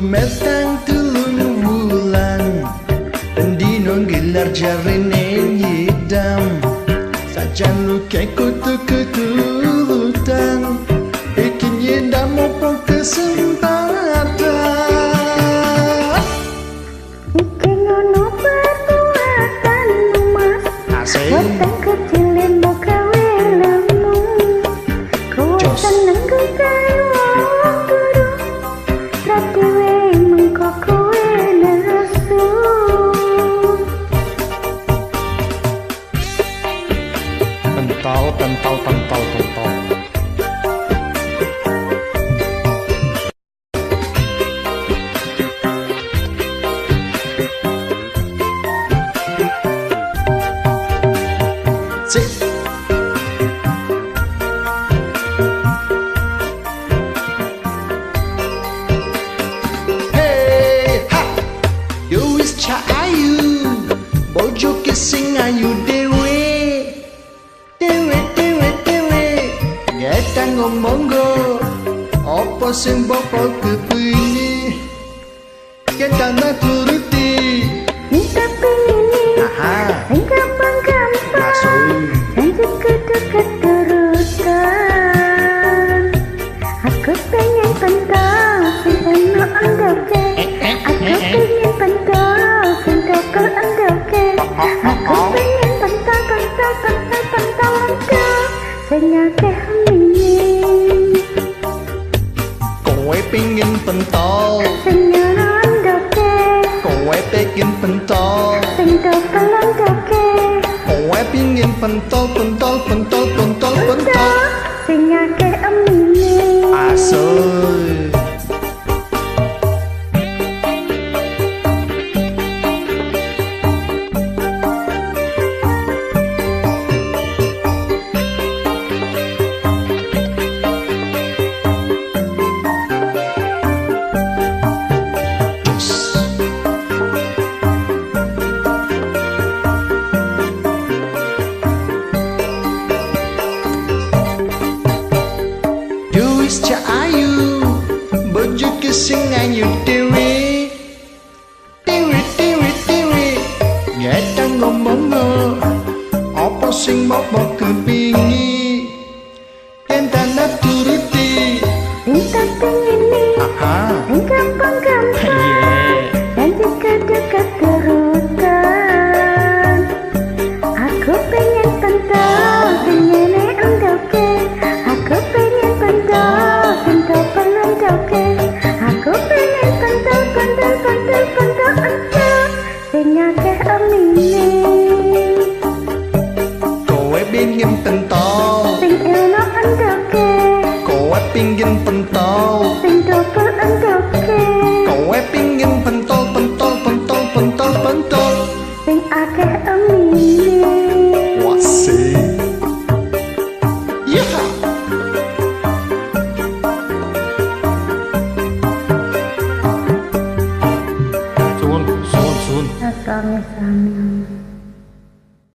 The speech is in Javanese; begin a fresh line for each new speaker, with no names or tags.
Metang tulung wulan pendino gelar jarene nyidam sajan luke kutu ketulutan iki nyidam opo kesempatan
iki ngono perbuatanmu mas weteng kecilmu gawe lemu kowe seneng gawe wong turu ra dhewe mengko kowe nesu.
Pentol pentol pentol pentol.
Hey ha, yo wis cah ayu, bojoke sing ayu dhewe. Dhewe dhewe dhewe, ngetan ngomonggo, apa sing bapak kepingin, ngetan turuti.
Minta pengini, sing gampang-gampang, janji kudu keturutan. Aku pengen pentol sing ono endoke, aku pengen pentol sing tokol endoke, aku pengen pentol pentol pentol pentol endok sing akeh mine.
Kowe pengen pentol
sing ono endoke,
kowe pengen pentol
sing tokol endoke,
kowe pengen pentol pentol pentol pentol pentol
sing akeh emine.
Asoy. Cah ayu, bojoke sing ayu dhewe, dhewe dhewe dhewe, ngetan ngomong apa sing mbok kepingin, yen tanah turuti.
Minta pengini, sing gampang-gampang, janji kudu keturutan. Aku pengen pentol sing ngene endoke, aku pengen pentol sing topel endoke, aku pengen pentol pentol pentol pentol endok sing akeh emine.
Kowe pengen pentol
sing enak endoke,
kowe pengen pentol
sing topel endoke,
kowe pengen pentol pentol pentol pentol pentol
sing akeh emine.
Wasih. Yeah.
Suwun, suwun, suwun.
Sami-sami.